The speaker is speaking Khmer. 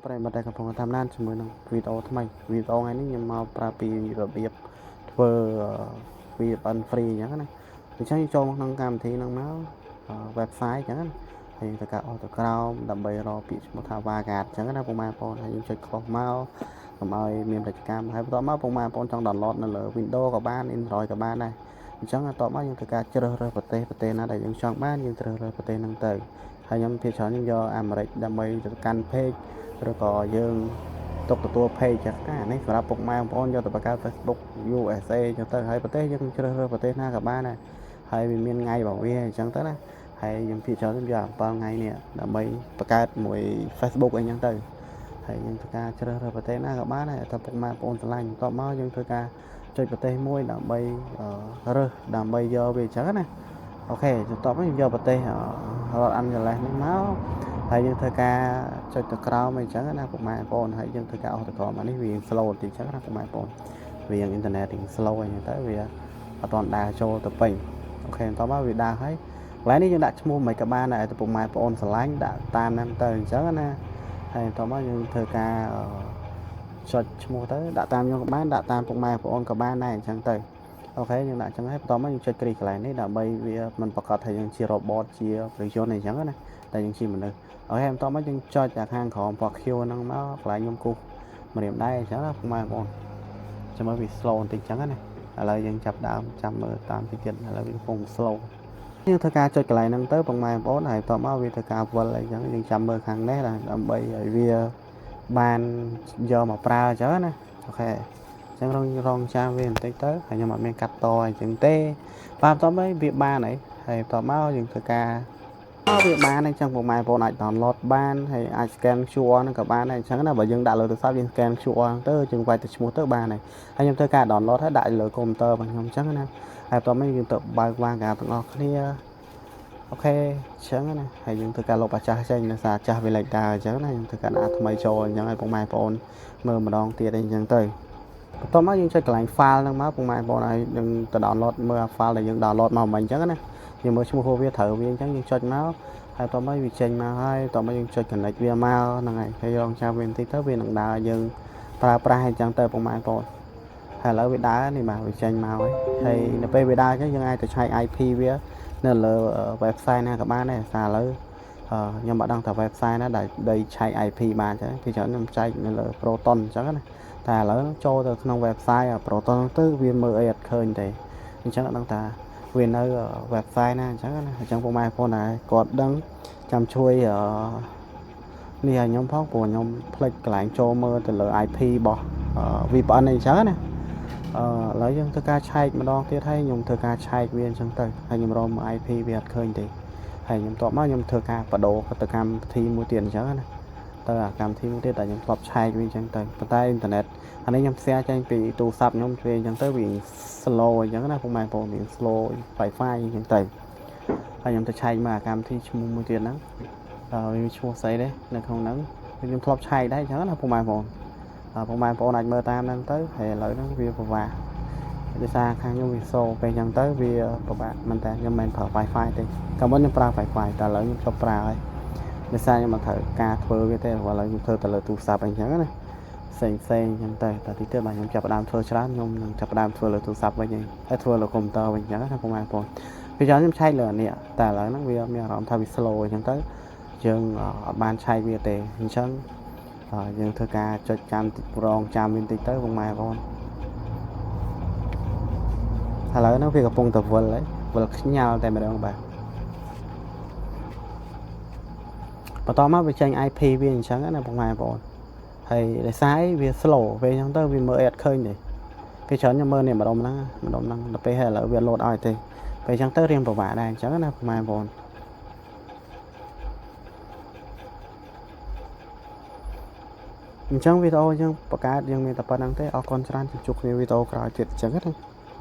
ប្រិយមិត្តដែលកំពុងតាមដានជាមួយនឹងវីដេអូថ្មីវីដេអូថ្ងៃនេះខ្ញុំមកប្រាប់ពីរបៀបធ្វើ VPN free អញ្ចឹងណាអញ្ចឹងចូលមកក្នុងកម្មវិធីហ្នឹងមក website អញ្ចឹងណាហើយយើងត្រូវការអស់ទៅក្រោមដើម្បីរកពាក្យឈ្មោះថា WireGuard អញ្ចឹងណាពុកម៉ែបងប្អូនហើយយើងចុច close មកកុំឲ្យមានពាណិជ្ជកម្មហើយបន្ទាប់មកពុកម៉ែបងប្អូនចង់ download នៅលើ Windows ក៏បាន Android ក៏បានដែរអញ្ចឹងបន្ទាប់មកយើងត្រូវការជ្រើសរើសប្រទេសប្រទេសណាដែលយើងចង់បានយើងជ្រើសរើសប្រទេសហ្នឹងទៅហើយខ្ញុំភាគច្រើនខ្ញុំយកអាមេរិកដើម្បីទៅកាន់ page ឬក៏យើងទុកទទួល page ចឹងណានេះសម្រាប់ពុកម៉ែបងប្អូនយកទៅបង្កើត Facebook USA ចឹងទៅហើយប្រទេសយើងជ្រើសរើសប្រទេសណាក៏បានដែរហើយវាមានថ្ងៃរបស់វាអញ្ចឹងទៅណាហើយខ្ញុំភាគច្រើនខ្ញុំយក7ថ្ងៃនេះដើម្បីបង្កើតមួយ Facebook អីចឹងទៅហើយយើងធ្វើការជ្រើសរើសប្រទេសណាក៏បានដែរតែពុកម៉ែបងប្អូនស្រឡាញ់បន្ទាប់មកយើងធ្វើការចុចប្រទេសមួយដើម្បីរើសដើម្បីយកវាអញ្ចឹងណាOK បន្ទាប់មកយើងយកប្រទេស Los Angeles នេះមកហើយយើងធ្វើការចុចទៅក្រោមអីចឹងណាពុកម៉ែបងប្អូនហើយយើងធ្វើការអស់ទៅក្រោមអានេះវា slow បន្តិចចឹងណាពុកម៉ែបងប្អូនវាអ៊ីនធឺណិតរៀង slow អីចឹងទៅវាអត់ទាន់ដើរចូលទៅពេញ OK បន្ទាប់មកវាដើរហើយកន្លែងនេះយើងដាក់ឈ្មោះមិនក៏បានដែរតែពុកម៉ែបងប្អូនស្រឡាញ់ដាក់តាមហ្នឹងទៅអញ្ចឹងណាហើយបន្ទាប់មកយើងធ្វើការចុចឈ្មោះទៅដាក់តាមខ្ញុំក៏បានដាក់តាមពុកម៉ែបងប្អូនក៏បានដែរអញ្ចឹងទៅOK យើងដាក់អញ្ចឹងហើយបន្ទាប់មកយើងចុចគ្រីកន្លែងនេះដើម្បីវាមិនប្រកាសថាយើងជា robot ជាប្រជាជនអីចឹងណាតែយើងជាមនុស្ស OK បន្ទាប់មកយើងចុចតែខាងក្រោមពណ៌ខៀវហ្នឹងមកកន្លែងខ្ញុំគូសម្រៀមដែរអញ្ចឹងណាពុកម៉ែបងប្អូនចាំមើលវា slow បន្តិចអញ្ចឹងណាឥឡូវយើងចាប់ដើមចាំមើលតាមតិចទៀតឥឡូវវាកំពុង slow យើងធ្វើការចុចកន្លែងហ្នឹងទៅពុកម៉ែបងប្អូនហើយបន្ទាប់មកវាធ្វើការវិលអីចឹងយើងចាំមើលខាងនេះដើម្បីឲ្យវាបានយកមកប្រើអញ្ចឹងណាOK អញ្ចឹងរងរងចាំវាបន្តិចទៅហើយខ្ញុំអត់មានកាត់តអញ្ចឹងទេបាទបន្ទាប់មកវាបានហើយហើយបន្ទាប់មកយើងធ្វើការមកវាបានអញ្ចឹងពុកម៉ែបងប្អូនអាច download បានហើយអាច scan QR ហ្នឹងក៏បានដែរអញ្ចឹងណាបើយើងដាក់លើទូរស័ព្ទយើង scan QR ហ្នឹងទៅយើងវាយទៅឈ្មោះទៅបានហើយហើយខ្ញុំធ្វើការ download ហើយដាក់លើកុំព្យូទ័ររបស់ខ្ញុំអញ្ចឹងណាហើយបន្ទាប់មកយើងទៅបើក WireGuard ទាំងអស់គ្នាOK អញ្ចឹងណាហើយយើងធ្វើការលុបអាចាស់ចេញដោយសារអាចាស់វាលេចដើរអញ្ចឹងណាយើងធ្វើការដាក់ថ្មីចូលអញ្ចឹងឲ្យពុកម៉ែបងប្អូនមើលម្ដងទៀតអីអញ្ចឹងទៅបន្ទាប់មកយើងចុចកន្លែង file ហ្នឹងមកពុកម៉ែបងប្អូនឲ្យយើងទៅ download មើល file ដែលយើង download មកមិញអញ្ចឹងណាយើងមើលឈ្មោះវាត្រូវវាអញ្ចឹងយើងចុចមកហើយបន្ទាប់មកវាចេញមកហើយបន្ទាប់មកយើងចុច connect វាមកហ្នឹងហើយហើយរងចាំវាបន្តិចទៅវានឹងដើរយើងប្រើប្រាស់អញ្ចឹងទៅពុកម៉ែបងប្អូនហើយឥឡូវវាដើរនេះបាទវាចេញមកហើយហើយនៅពេលវាដើរអញ្ចឹងយើងអាចទៅឆែក IP វានៅលើ website ណាក៏បានដែរសារឥឡូវខ្ញុំអត់ដឹងថា website ណាដែលដីឆែក IP បានអញ្ចឹងគឺច្រើនខ្ញុំចែកនៅលើ Proton អញ្ចឹងណាតែឥឡូវចូលទៅក្នុង website Proton ទៅវាមើលអីអត់ឃើញទេអញ្ចឹងអត់ដឹងថាវានៅ website ណាអញ្ចឹងណាអញ្ចឹងពុកម៉ែបងប្អូនដែរគាត់ដឹងចាំជួយអឺនេះឲ្យខ្ញុំផងព្រោះខ្ញុំភ្លេចកន្លែងចូលមើលទៅលើ IP របស់ VPN អីអញ្ចឹងណាអឺឥឡូវយើងធ្វើការឆែកម្ដងទៀតហើយខ្ញុំធ្វើការឆែកវាអញ្ចឹងទៅហើយខ្ញុំរកមើល IP វាអត់ឃើញទេហើយខ្ញុំតបមកខ្ញុំធ្វើការបដូរទៅកម្មវិធីមួយទៀតអញ្ចឹងណាទៅអាកម្មវិធីមួយទៀតដែលខ្ញុំធ្លាប់ឆែកវាអញ្ចឹងទៅប៉ុន្តែអ៊ីនធឺណិតអានេះខ្ញុំ share ចេញពីទូរស័ព្ទខ្ញុំវាអញ្ចឹងទៅវា slow អញ្ចឹងណាពុកម៉ែបងប្អូនវា slow Wi-Fi អញ្ចឹងទៅហើយខ្ញុំទៅឆែកមើលអាកម្មវិធីឈ្មោះមួយទៀតហ្នឹងអឺវាឈ្មោះស្អីទេនៅក្នុងហ្នឹងខ្ញុំធ្លាប់ឆែកដែរអញ្ចឹងណាពុកម៉ែបងប្អូនពុកម៉ែបងប្អូនអាចមើលតាមហ្នឹងទៅហើយឥឡូវហ្នឹងវាពិបាកដោយសារខាងខ្ញុំវាសូពេលអញ្ចឹងទៅវាពិបាកមែនតើខ្ញុំមិនប្រើ Wi-Fi ទេកាលមុនខ្ញុំប្រើ Wi-Fi តែឥឡូវខ្ញុំឈប់ប្រើហើយដោយសារខ្ញុំមិនត្រូវការធ្វើវាទេព្រោះឥឡូវខ្ញុំធ្វើទៅលើទូរស័ព្ទអញ្ចឹងណាផ្សេងផ្សេងអញ្ចឹងទៅតែទីទៀតបាទខ្ញុំចាប់ផ្ដើមធ្វើច្រើនខ្ញុំនឹងចាប់ផ្ដើមធ្វើលើទូរស័ព្ទវិញហើយធ្វើលើកុំព្យូទ័រវិញអញ្ចឹងណាពុកម៉ែបងប្អូនពេលច្រើនខ្ញុំឆែកលើអានេះតែឥឡូវហ្នឹងវាមានអារម្មណ៍ថាវា slow អញ្ចឹងទៅយើងអត់បានឆែកវាទេអញ្ចឹងយើងធ្វើការចុចចាំរងចាំវាបន្តិចទៅពុកម៉ែបងប្អូនឥឡូវហ្នឹងវាកំពុងតែវិលហើយវិលខ្ញាល់តែម្ដងបាទបន្តមកវាចេញ IP វាអញ្ចឹងណាពុកម៉ែបងប្អូនហើយដោយសារអីវា slow ពេលអញ្ចឹងទៅវាមើលអីអត់ឃើញទេពេលច្រើនខ្ញុំមើលនេះម្ដុំហ្នឹងម្ដុំហ្នឹងដល់ពេលហើយឥឡូវវា load ឲ្យទេពេលអញ្ចឹងទៅរៀងពិបាកដែរអញ្ចឹងណាពុកម៉ែបងប្អូនអញ្ចឹងវីដេអូយើងបង្កើតយើងមានតែប៉ុណ្្នឹងទេអរគុណច្រើនជួបគ្នាវីដេអូក្រោយទៀតអញ្ចឹងណា។